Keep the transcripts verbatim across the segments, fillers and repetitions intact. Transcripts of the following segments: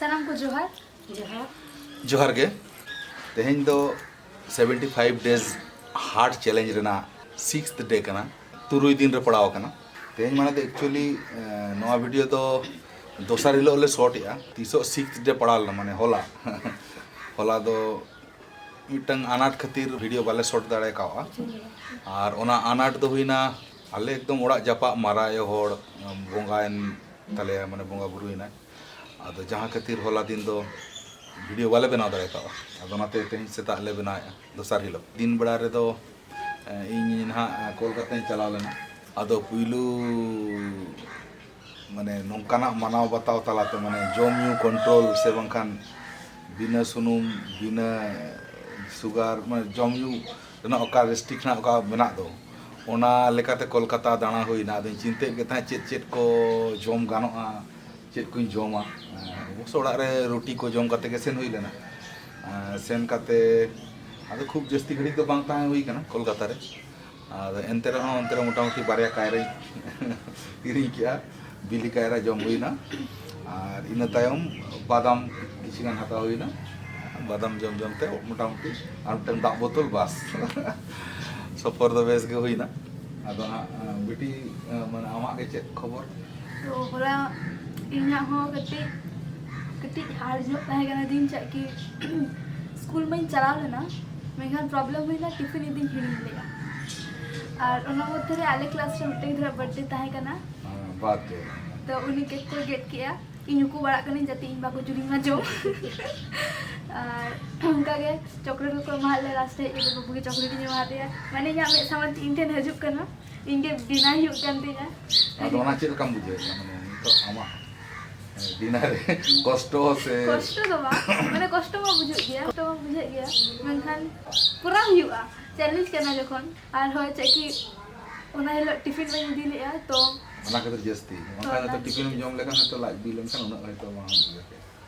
ᱥᱟᱱᱟᱢ ᱠᱚ ᱡᱚᱦᱟᱨ᱾ ᱡᱚᱦᱟᱨ᱾ ᱡᱚᱦᱟᱨ ᱜᱮ᱾ ᱛᱮᱦᱮᱧ ᱫᱚ seventy five days heart challenge ᱨᱮᱱᱟᱜ sixth day ᱠᱟᱱᱟ᱾ ᱛᱩᱨᱩᱭ ᱫᱤᱱ ᱨᱮ ᱯᱟᱲᱟᱣ ᱟᱠᱟᱱᱟ᱾ ᱛᱮᱦᱮᱧ ᱢᱟᱱᱮ ᱫᱚ actually ᱱᱚᱣᱟ ᱵᱷᱤᱰᱤᱭᱳ ᱫᱚ ᱫᱚᱥᱟᱨ ᱦᱤᱞᱳᱜ ᱞᱮ ᱥᱚᱴ ᱮᱜᱼᱟ᱾ ᱛᱤᱥᱚᱜ sixth day ᱯᱟᱲᱟᱣ ᱞᱮᱱᱟ, ᱢᱟᱱᱮ ᱦᱚᱞᱟ᱾ ᱦᱚᱞᱟ ᱫᱚ ᱢᱤᱫᱴᱟᱝ ᱟᱱᱟᱴ ᱠᱷᱟᱹᱛᱤᱨ ᱵᱷᱤᱰᱤᱭᱳ ᱵᱟᱞᱮ ᱥᱚᱴ ᱫᱟᱲᱮ ᱠᱟᱣᱟ᱾ ᱟᱨ ᱚᱱᱟ ᱟᱱᱟᱴ ᱫᱚ ᱦᱩᱭᱱᱟ, ᱟᱞᱮ ᱮᱠᱫᱚᱢ ᱚᱲᱟᱜ ᱡᱟᱯᱟᱜ ᱢᱟᱨᱟᱭᱚ ᱦᱚᱲ ᱵᱚᱸᱜᱟᱭᱮᱱ ᱛᱟᱞᱮᱭᱟ, ᱢᱟᱱᱮ ᱵᱚᱸᱜᱟ ᱵᱩᱨᱩᱭᱮᱱᱟᱭ᱾ ᱟᱫᱚ ᱡᱟᱦᱟᱸ ᱠᱷᱟᱹᱛᱤᱨ ᱦᱚᱞᱟ ᱫᱤᱱ ᱫᱚ ᱵᱷᱤᱰᱤᱭᱳ ᱵᱟᱞᱮ ᱵᱮᱱᱟᱣ ᱫᱟᱲᱮ ᱠᱟᱣᱟ᱾ ᱟᱫᱚ ᱚᱱᱟᱛᱮ ᱛᱮᱦᱮᱧ ᱥᱮᱛᱟᱜ ᱞᱮ ᱵᱮᱱᱟᱣᱮᱫᱼᱟ, ᱫᱚᱥᱟᱨ ᱦᱤᱞᱳᱜ᱾ ᱫᱤᱱ ᱵᱮᱲᱟ ᱨᱮᱫᱚ ᱤᱧ ᱱᱟᱦᱟᱜ ᱠᱳᱞᱠᱟᱛᱟᱧ ᱪᱟᱞᱟᱣ ᱞᱮᱱᱟ᱾ ᱟᱫᱚ ᱯᱩᱭᱞᱩ ᱢᱟᱱᱮ ᱱᱚᱝᱠᱟᱱᱟᱜ ᱢᱟᱱᱟᱣ ᱵᱟᱛᱟᱣ ᱛᱟᱞᱟᱛᱮ, ᱢᱟᱱᱮ ᱡᱚᱢ ᱧᱩ ᱠᱚᱱᱴᱨᱳᱞ ᱥᱮ ᱵᱟᱝᱠᱷᱟᱱ ᱵᱤᱱᱟᱹ ᱥᱩᱱᱩᱢ, ᱵᱤᱱᱟᱹ ᱥᱩᱜᱟᱨ, ᱢᱟᱱᱮ ᱡᱚᱢ ᱧᱩ ᱨᱮᱱᱟᱜ ᱚᱠᱟ ᱨᱮᱥᱴᱨᱤᱠᱴ ᱨᱮᱱᱟᱜ ᱚᱠᱟ ᱢᱮᱱᱟᱜ ᱫᱚ, ᱚᱱᱟ ᱞᱮᱠᱟᱛᱮ ᱠᱳᱞᱠᱟᱛᱟ ᱫᱟᱬᱟ ᱦᱩᱭᱱᱟ᱾ ᱟᱫᱚᱧ ᱪᱤᱱᱛᱟᱹᱭᱮᱫ ᱜᱮ ᱛᱟᱦᱮᱸᱫ ᱪᱮᱫ ᱪᱮᱫ ᱠᱚ ᱡᱚᱢ ᱜᱟᱱᱚᱜᱼᱟ, ᱪᱮᱫ ᱠᱚᱧ ᱡᱚᱢᱟ᱾ ᱚᱵᱚᱥᱥᱚ ᱚᱲᱟᱜ ᱨᱮ ᱨᱩᱴᱤ ᱠᱚ ᱡᱚᱢ ᱠᱟᱛᱮ ᱜᱮ ᱥᱮᱱ ᱦᱩᱭ ᱞᱮᱱᱟ᱾ ᱥᱮᱱ ᱠᱟᱛᱮ ᱟᱫᱚ ᱠᱷᱩᱵ ᱡᱟᱹᱥᱛᱤ ᱜᱷᱟᱹᱲᱤᱡ ᱫᱚ ᱵᱟᱝ ᱛᱟᱦᱮᱸ ᱦᱩᱭ ᱠᱟᱱᱟ ᱠᱳᱞᱠᱟᱛᱟ ᱨᱮ᱾ ᱟᱫᱚ ᱮᱱᱛᱮ ᱨᱮᱦᱚᱸ ᱚᱱᱛᱮ ᱨᱮ ᱢᱚᱴᱟᱢᱩᱴᱤ ᱵᱟᱨᱭᱟ ᱠᱟᱭᱨᱟᱧ ᱠᱤᱨᱤᱧ ᱠᱮᱜᱼᱟ, ᱵᱤᱞᱤ ᱠᱟᱭᱨᱟ ᱡᱚᱢ ᱦᱩᱭᱱᱟ᱾ ᱟᱨ ᱤᱱᱟᱹ ᱛᱟᱭᱚᱢ ᱵᱟᱫᱟᱢ ᱠᱤᱪᱷᱩ ᱜᱟᱱ ᱦᱟᱛᱟᱣ ᱦᱩᱭᱱᱟ᱾ ᱵᱟᱫᱟᱢ ᱡᱚᱢ ᱡᱚᱢ ᱛᱮ ᱢᱚᱴᱟᱢᱩᱴᱤ ᱟᱨ ᱢᱤᱫᱴᱟᱝ ᱫᱟᱜ ᱵᱳᱛᱚᱞ, ᱵᱟᱥ᱾ ᱥᱚᱯᱷᱚᱨ ᱫᱚ ᱵᱮᱥ ᱜᱮ ᱦᱩᱭᱱᱟ᱾ ᱟᱫᱚ ᱦᱟᱸᱜ ᱵᱤᱴᱤ, ᱢᱟᱱᱮ ᱟᱢᱟᱜ ᱜᱮ ᱪᱮᱫ ᱠᱷᱚᱵᱚᱨ? ᱛᱚ ᱦᱚᱞᱟ ᱤᱧᱟᱹᱜ ᱦᱚᱸ ᱠᱟᱹᱴᱤᱡ ᱠᱟᱹᱴᱤᱡ ᱦᱟᱨᱰ ᱧᱚᱜ ᱛᱟᱦᱮᱸ ᱠᱟᱱᱟ ᱫᱤᱱ, ᱪᱮᱫᱟᱜ ᱠᱤ ᱥᱠᱩᱞ ᱢᱟᱧ ᱪᱟᱞᱟᱣ ᱞᱮᱱᱟ, ᱢᱮᱱᱠᱷᱟᱱ ᱯᱨᱚᱵᱞᱮᱢ ᱦᱩᱭᱱᱟ, ᱴᱤᱯᱷᱤᱱ ᱤᱫᱤᱧ ᱦᱤᱲᱤᱧ ᱞᱮᱫᱼᱟ᱾ ᱟᱨ ᱚᱱᱟ ᱢᱚᱫᱽᱫᱷᱮ ᱨᱮ ᱟᱞᱮ ᱠᱞᱟᱥ ᱨᱮ ᱢᱤᱫᱴᱮᱱ ᱜᱤᱫᱽᱨᱟᱹ ᱵᱟᱨᱛᱷᱰᱮ ᱛᱟᱦᱮᱸ ᱠᱟᱱᱟ᱾ ᱵᱟᱫ ᱫᱚ ᱛᱚ ᱩᱱᱤ ᱠᱮᱠ ᱠᱚᱭ ᱜᱮᱫ ᱠᱮᱜᱼᱟ, ᱤᱧ ᱩᱠᱩ ᱵᱟᱲᱟᱜ ᱠᱟᱹᱱᱟᱹᱧ ᱡᱟᱛᱮ ᱤᱧ ᱵᱟᱠᱚ ᱪᱩᱨᱤᱧ ᱢᱟ ᱡᱚᱢ᱾ ᱟᱨ ᱚᱱᱠᱟᱜᱮ ᱪᱚᱠᱞᱮᱴ ᱠᱚᱠᱚ ᱮᱢᱟᱫ ᱞᱮᱭᱟ, ᱞᱟᱥᱴ ᱨᱮ ᱦᱮᱡ ᱠᱟᱛᱮ ᱵᱟᱹᱵᱩ ᱜᱮ ᱪᱚᱠᱞᱮᱴ ᱤᱧ ᱮᱢᱟ ᱫᱮᱭᱟ᱾ ᱢᱟᱱᱮ ᱤᱧᱟᱹᱜ ᱢᱮᱫ ᱥᱟᱢᱟᱝ ᱛᱮ ᱤᱧ ᱴᱷᱮᱱ ᱦᱤᱡᱩᱜ ᱠᱟᱱᱟ, ᱤᱧ ᱜᱮ ᱵᱮᱱᱟᱣ ᱦᱩᱭᱩᱜ ᱠᱟᱱ ᱛᱤᱧᱟ᱾ ᱟᱫᱚ ᱚᱱᱟ ᱪᱮᱫ ᱞᱮᱠᱟᱢ ᱵᱩᱡᱷᱟᱹᱣᱮᱫ ᱠᱟᱱᱟ, ᱢᱟᱱᱮ ᱱᱤᱛᱚᱜ ᱟᱢᱟᱜ ᱰᱤᱱᱟᱨ ᱨᱮ ᱠᱚᱥᱴᱚ ᱥᱮ? ᱠᱚᱥᱴᱚ ᱫᱚ ᱵᱟᱝ, ᱢᱟᱱᱮ ᱠᱚᱥᱴᱚ ᱢᱟ ᱵᱩᱡᱷᱟᱹᱜ ᱜᱮᱭᱟ, ᱠᱚᱥᱴᱚ ᱢᱟ ᱵᱩᱡᱷᱟᱹᱜ ᱜᱮᱭᱟ, ᱢᱮᱱᱠᱷᱟᱱ ᱠᱚᱨᱟᱣ ᱦᱩᱭᱩᱜᱼᱟ, ᱪᱮᱞᱮᱧᱡᱽ ᱠᱟᱱᱟ ᱡᱚᱠᱷᱚᱱ᱾ ᱟᱨ ᱦᱳᱭ ᱪᱮᱫ ᱠᱤ ᱚᱱᱟ ᱦᱤᱞᱳᱜ ᱴᱤᱯᱷᱤᱱ ᱵᱟᱹᱧ ᱤᱫᱤ ᱞᱮᱫᱼᱟ ᱛᱚ᱾ ᱚᱱᱟ ᱠᱷᱟᱹᱛᱤᱨ ᱡᱟᱹᱥᱛᱤ ᱚᱱᱠᱟ ᱦᱳᱭ, ᱦᱚᱭᱛᱚ ᱚᱱᱟ ᱴᱤᱯᱷᱤᱱ ᱮᱢ ᱡᱚᱢ ᱞᱮᱠᱷᱟᱱ ᱦᱚᱭᱛᱚ ᱞᱟᱡ ᱵᱤ ᱞᱮᱱᱠᱷᱟᱱ ᱩᱱᱟᱹᱜ ᱦᱚᱭᱛᱚ ᱵᱟᱝ ᱦᱩᱭᱩᱜ ᱜᱮᱭᱟ᱾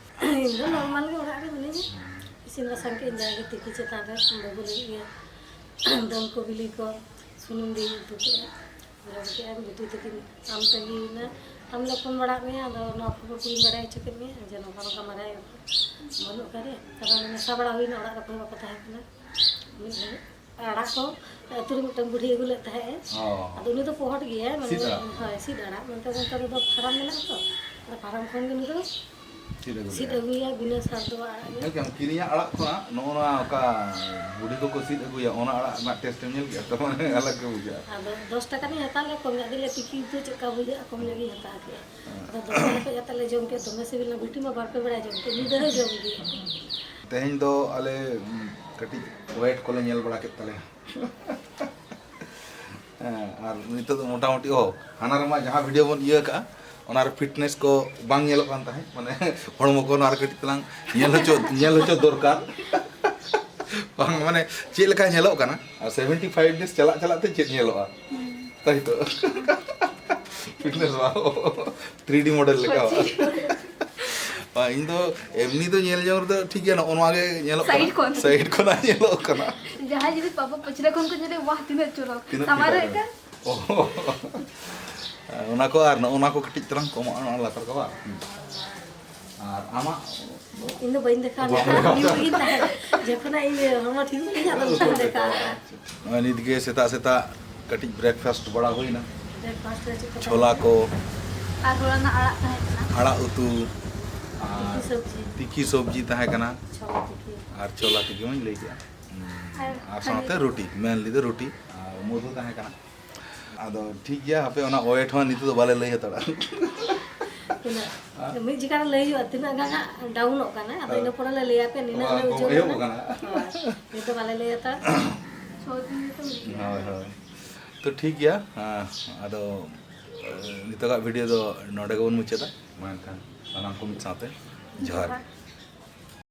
ᱤᱧ ᱫᱚ ᱱᱚᱨᱢᱟᱞ ᱜᱮ ᱚᱲᱟᱜ ᱨᱮ ᱢᱤᱱᱟᱹᱧᱟ᱾ ᱤᱥᱤᱱ ᱵᱟᱥᱟᱝ ᱠᱮᱫ ᱤᱧ ᱡᱟᱜᱮ ᱛᱤᱠᱤ ᱪᱮᱛᱟᱱ ᱨᱮ ᱵᱟᱹᱵᱩ ᱞᱟᱹᱜᱤᱫ ᱜᱮ ᱰᱟᱹᱞ ᱠᱚ ᱵᱤᱞᱤ ᱠᱚ ᱥᱩᱱᱩᱢ ᱫᱤᱭᱮᱧ ᱩᱛᱩ ᱠᱮᱫᱼᱟ᱾ ᱜᱚᱨᱚᱢ ᱠᱮᱫᱼᱟ ᱵᱤᱴᱤ ᱛᱟᱹᱠᱤᱱ ᱟᱢ ᱛᱟᱺᱜᱤᱭᱮᱱᱟ᱾ ᱟᱢ ᱞᱮ ᱯᱷᱳᱱ ᱵᱟᱲᱟᱜ ᱢᱮᱭᱟ, ᱟᱫᱚ ᱱᱚᱣᱟ ᱠᱷᱚᱵᱚᱨ ᱠᱚᱧ ᱵᱟᱲᱟᱭ ᱦᱚᱪᱚ ᱠᱮᱫ ᱢᱮᱭᱟ ᱡᱮ ᱱᱚᱝᱠᱟ ᱱᱚᱝᱠᱟ ᱢᱟᱨᱟᱝ ᱵᱟᱹᱱᱩᱜ ᱟᱠᱟᱫᱮᱭᱟ᱾ ᱛᱟᱦᱚᱞᱮ ᱢᱮᱥᱟ ᱵᱟᱲᱟ ᱦᱩᱭᱱᱟ, ᱚᱲᱟᱜ ᱨᱮ ᱚᱠᱚᱭ ᱵᱟᱠᱚ ᱛᱟᱦᱮᱸ ᱠᱟᱱᱟ᱾ ᱢᱤᱫ ᱜᱷᱟᱹᱲᱤᱡ ᱟᱲᱟᱜ ᱠᱚ ᱟᱹᱛᱩ ᱨᱮ ᱢᱤᱫᱴᱟᱝ ᱵᱩᱰᱷᱤ ᱟᱹᱜᱩ ᱞᱮᱫ ᱛᱟᱦᱮᱸᱫ ᱮ᱾ ᱚ᱾ ᱟᱫᱚ ᱩᱱᱤ ᱫᱚ ᱯᱚᱦᱚᱴ ᱜᱮᱭᱟᱭ, ᱢᱟᱱᱮ, ᱥᱤᱫ ᱟᱲᱟᱜ? ᱦᱳᱭ, ᱥᱤᱫ ᱟᱲᱟᱜ᱾ ᱱᱚᱱᱛᱮ, ᱱᱚᱱᱛᱮ ᱨᱮᱫᱚ ᱯᱷᱟᱨᱟᱢ ᱢᱮᱱᱟᱜᱼᱟ ᱛᱚ, ᱟᱫᱚ ᱯᱷᱟᱨᱟᱢ ᱠᱷᱚᱱ ᱜᱮ ᱩᱱᱤ ᱫᱚ ᱥᱤᱫ ᱟᱹᱜᱩ ᱥᱤᱫ ᱞᱮᱫ᱾ ᱟᱹᱜᱩᱭᱟ, ᱵᱤᱱᱟᱹ ᱥᱟᱨ ᱫᱚ ᱟᱲᱟᱜ ᱜᱮ᱾ ᱧᱮᱞ ᱠᱮᱫᱟᱢ, ᱠᱤᱨᱤᱧᱟᱜ ᱟᱲᱟᱜ ᱠᱷᱚᱱᱟᱜ ᱱᱚᱜᱼᱚ ᱱᱚᱣᱟ ᱚᱠᱟ ᱵᱩᱰᱷᱤ ᱠᱚᱠᱚ ᱥᱤᱫ ᱟᱹᱜᱩᱭᱟ, ᱚᱱᱟ ᱟᱲᱟᱜ ᱨᱮᱱᱟᱜ ᱴᱮᱥᱴ ᱮᱢ ᱧᱮᱞ ᱠᱮᱫᱟ ᱛᱚ? ᱢᱟᱱᱮ ᱟᱞᱟᱜᱽ ᱜᱮ ᱵᱩᱡᱷᱟᱹᱜᱼᱟ᱾ ᱟᱫᱚ ᱫᱚᱥ ᱴᱟᱠᱟ ᱨᱤᱧ ᱦᱟᱛᱟᱣ ᱞᱮᱫᱟ, ᱠᱚᱢ ᱧᱚᱜ ᱫᱤᱞᱮ ᱛᱤᱠᱤ ᱩᱛᱩ ᱪᱮᱫ ᱞᱮᱠᱟ ᱵᱩᱡᱷᱟᱹᱜᱼᱟ, ᱠᱚᱢ ᱧᱚᱜ ᱜᱤᱧ ᱦᱟᱛᱟᱣ ᱠᱮᱫᱼᱟ᱾ ᱟᱫᱚ ᱫᱚᱥ ᱴᱟᱠᱟ ᱠᱟᱛᱮ ᱞᱮ ᱡᱚᱢ ᱠᱮᱫ, ᱫᱚᱢᱮ ᱥᱤᱵᱤᱞ ᱞᱮᱱᱟ᱾ ᱵᱤᱴᱤ ᱢᱟ ᱵᱟᱨ ᱯᱮ ᱵᱮᱲᱟᱭ ᱡᱚᱢ ᱠᱮᱫ, ᱧᱤᱫᱟᱹ ᱦᱚᱸᱭ ᱡᱚᱢ ᱜᱮᱭᱟ᱾ ᱛᱮᱦᱮᱧ ᱫᱚ ᱟᱞᱮ, ᱩᱢ, ᱠᱟᱹᱴᱤᱡ ᱳᱭᱮᱴ ᱠᱚᱞᱮ ᱧᱮᱞ ᱵᱟᱲᱟ ᱠᱮᱫ ᱛᱟᱞᱮᱭᱟ᱾ ᱦᱮᱸ, ᱟᱨ ᱱᱤᱛᱚᱜ ᱫᱚ ᱢᱚᱴᱟᱢᱩᱴᱤ, ᱚ, ᱦᱟᱱᱟ ᱨᱮᱢᱟ ᱡᱟᱦᱟᱸ ᱵᱷᱤᱰᱤᱭᱳ ᱵᱚᱱ ᱤᱭᱟᱹ ᱠᱟᱜᱼᱟ, ᱚᱱᱟ ᱨᱮ ᱯᱷᱤᱴᱱᱮᱥ ᱠᱚ ᱵᱟᱝ ᱧᱮᱞᱚᱜ ᱠᱟᱱ ᱛᱟᱦᱮᱸᱫ, ᱢᱟᱱᱮ ᱦᱚᱲᱢᱚ ᱠᱚ ᱱᱚᱣᱟ ᱨᱮ ᱠᱟᱹᱴᱤᱡ ᱛᱟᱞᱟᱝ ᱧᱮᱞ ᱦᱚᱪᱚ, ᱧᱮᱞ ᱦᱚᱪᱚ ᱫᱚᱨᱠᱟᱨ᱾ ᱵᱟᱝ, ᱢᱟᱱᱮ ᱪᱮᱫ ᱞᱮᱠᱟ ᱧᱮᱞᱚᱜ ᱠᱟᱱᱟ, ᱟᱨ ᱥᱮᱵᱷᱮᱱᱴᱤ ᱯᱷᱟᱭᱤᱵᱷ ᱰᱮᱡᱽ ᱪᱟᱞᱟᱜ ᱪᱟᱞᱟᱜ ᱛᱮ ᱪᱮᱫ ᱧᱮᱞᱚᱜᱼᱟ, ᱦᱩᱸ᱾ ᱛᱟᱭ ᱛᱚ? ᱯᱷᱤᱴᱱᱮᱥ ᱵᱟᱝ, ᱛᱷᱨᱤ ᱰᱤ ᱢᱚᱰᱮᱞ ᱞᱮᱠᱟ᱾ ᱵᱟᱝ, ᱤᱧ ᱫᱚ ᱮᱢᱱᱤ ᱫᱚ ᱧᱮᱞ ᱡᱚᱝ ᱨᱮᱫᱚ ᱴᱷᱤᱠ ᱜᱮᱭᱟ, ᱱᱚᱜᱼᱚ ᱱᱚᱣᱟ ᱜᱮ ᱧᱮᱞᱚᱜ ᱠᱟᱱᱟ᱾ ᱥᱟᱭᱤᱰ ᱠᱷᱚᱱ᱾ ᱥᱟᱭᱤᱰ ᱠᱷᱚᱱᱟᱜ ᱧᱮᱞᱚᱜ ᱠᱟᱱᱟ᱾ ᱡᱟᱦᱟᱸᱭ ᱡᱩᱫᱤ ᱯᱟᱯᱟ ᱯᱟᱹᱪᱷᱞᱟᱹ ᱠᱷᱚᱱ ᱠᱚ ᱧᱮᱞᱮ, "ᱣᱟᱦ, ᱛᱤᱱᱟᱹᱜ ᱪᱚᱨᱚᱠ!" ᱛᱤᱱᱟᱹᱜ ᱥᱟᱢᱟᱝ ᱨᱮ ᱪᱚᱨᱚᱠ᱾ ᱮᱠᱟᱞ᱾ ᱚ᱾ ᱚᱱᱟ ᱠᱚ ᱟᱨ ᱱᱚᱜᱼᱚ ᱱᱚᱣᱟ ᱠᱚ ᱠᱟᱹᱴᱤᱡ ᱛᱟᱞᱟᱝ ᱠᱚᱢᱚᱜᱼᱟ, ᱱᱚᱣᱟ ᱞᱟᱛᱟᱨ ᱠᱚ ᱵᱟᱝ? ᱦᱩᱸ᱾ ᱟᱨ ᱟᱢᱟᱜ? ᱤᱧ ᱫᱚ ᱵᱟᱹᱧ ᱫᱮᱠᱷᱟᱣ ᱵᱟᱢ ᱞᱮᱫᱟ, ᱫᱮᱠᱷᱟᱣ ᱢᱤᱭᱩᱴ ᱞᱮᱫᱟ᱾ ᱜᱤᱧ ᱛᱟᱦᱮᱸ᱾ ᱡᱚᱠᱷᱚᱱᱟᱜ ᱤᱧ ᱦᱚᱲᱢᱚ ᱴᱷᱤᱠ ᱜᱤᱧ, ᱟᱫᱚ ᱵᱟᱹᱧ ᱫᱮᱠᱷᱟᱣ ᱞᱮᱫᱟ᱾ ᱱᱚᱜᱼᱚᱭ ᱱᱤᱛ ᱜᱮ ᱥᱮᱛᱟᱜ ᱥᱮᱛᱟᱜ ᱠᱟᱹᱴᱤᱡ ᱵᱨᱮᱠᱯᱷᱟᱥᱴ ᱵᱟᱲᱟ ᱦᱩᱭᱱᱟ᱾ ᱵᱨᱮᱠᱯᱷᱟᱥᱴ ᱨᱮ ᱪᱮᱫ ᱠᱚ ᱪᱷᱳᱞᱟ ᱛᱟᱦᱮᱸ ᱠᱚ᱾ ᱠᱟᱱᱟ? ᱟᱨ ᱦᱚᱞᱟᱱᱟᱜ ᱟᱲᱟᱜ ᱛᱟᱦᱮᱸ ᱠᱟᱱᱟ᱾ ᱟᱲᱟᱜ ᱩᱛᱩ, ᱟᱨ ᱛᱤᱠᱤ ᱥᱚᱵᱽᱡᱤ᱾ ᱛᱤᱠᱤ ᱥᱚᱵᱽᱡᱤ ᱛᱟᱦᱮᱸ ᱠᱟᱱᱟ᱾ ᱪᱷᱳᱞᱟ ᱛᱤᱠᱤ᱾ ᱟᱨ ᱪᱷᱳᱞᱟ ᱛᱤᱠᱤ ᱢᱟᱧ ᱞᱟᱹᱭ ᱠᱮᱫᱟ᱾ ᱦᱩᱸ, ᱟᱨ ᱟᱨ ᱥᱟᱶᱛᱮ ᱠᱷᱟᱹᱡᱟᱹᱲᱤ᱾ ᱨᱩᱴᱤ, mainly ᱫᱚ ᱨᱩᱴᱤ ᱟᱨ ᱢᱚᱫᱷᱩ ᱛᱟᱦᱮᱸ ᱠᱟᱱᱟ᱾ ᱟᱫᱚ ᱴᱷᱤᱠ ᱜᱮᱭᱟ, ᱦᱟᱯᱮ ᱚᱱᱟ ᱳᱭᱮᱴ ᱦᱚᱸ ᱱᱤᱛᱚᱜ ᱫᱚ ᱵᱟᱞᱮ ᱞᱟᱹᱭ ᱦᱟᱛᱟᱲᱟ᱾ ᱛᱤᱱᱟᱹᱜ? ᱦᱮᱸ? ᱢᱤᱫ ᱡᱟᱭᱜᱟ ᱨᱮ ᱞᱟᱹᱭ ᱦᱩᱭᱩᱜᱼᱟ, ᱛᱤᱱᱟᱹᱜ ᱜᱟᱱ ᱦᱟᱸᱜ ᱰᱟᱣᱩᱱᱚᱜ ᱠᱟᱱᱟ, ᱟᱫᱚ ᱦᱮᱸ᱾ ᱤᱱᱟᱹ ᱯᱚᱨᱮ ᱞᱮ ᱞᱟᱹᱭ ᱟᱯᱮᱭᱟ, ᱱᱤᱱᱟᱹᱜ ᱚᱱᱟ ᱞᱮ ᱠᱚ ᱳᱡᱚᱱ ᱮᱦᱚᱵ ᱠᱟᱱᱟ᱾ ᱠᱟᱱᱟ᱾ ᱦᱳᱭ, ᱱᱤᱛᱚᱜ ᱵᱟᱞᱮ ᱞᱟᱹᱭ ᱦᱟᱛᱟᱲᱟ᱾ ᱪᱷᱚ ᱫᱤᱱ ᱨᱮᱛᱚ ᱦᱩᱭᱩᱜ ᱜᱮᱭᱟ᱾ ᱦᱳᱭ, ᱦᱳᱭ᱾ ᱛᱚ ᱴᱷᱤᱠ ᱜᱮᱭᱟ, ᱦᱮᱸ, ᱟᱫᱚ, ᱮ, ᱱᱤᱛᱚᱜᱟᱜ ᱵᱷᱤᱰᱤᱭᱳ ᱫᱚ ᱱᱚᱰᱮ ᱜᱮᱵᱚᱱ ᱢᱩᱪᱟᱹᱫᱟ᱾ ᱢᱟ ᱮᱱᱠᱷᱟᱱ ᱥᱟᱱᱟᱢ ᱠᱚ ᱢᱤᱫ ᱥᱟᱶᱛᱮ ᱡᱚᱦᱟᱨ᱾ ᱡᱚᱦᱟᱨ᱾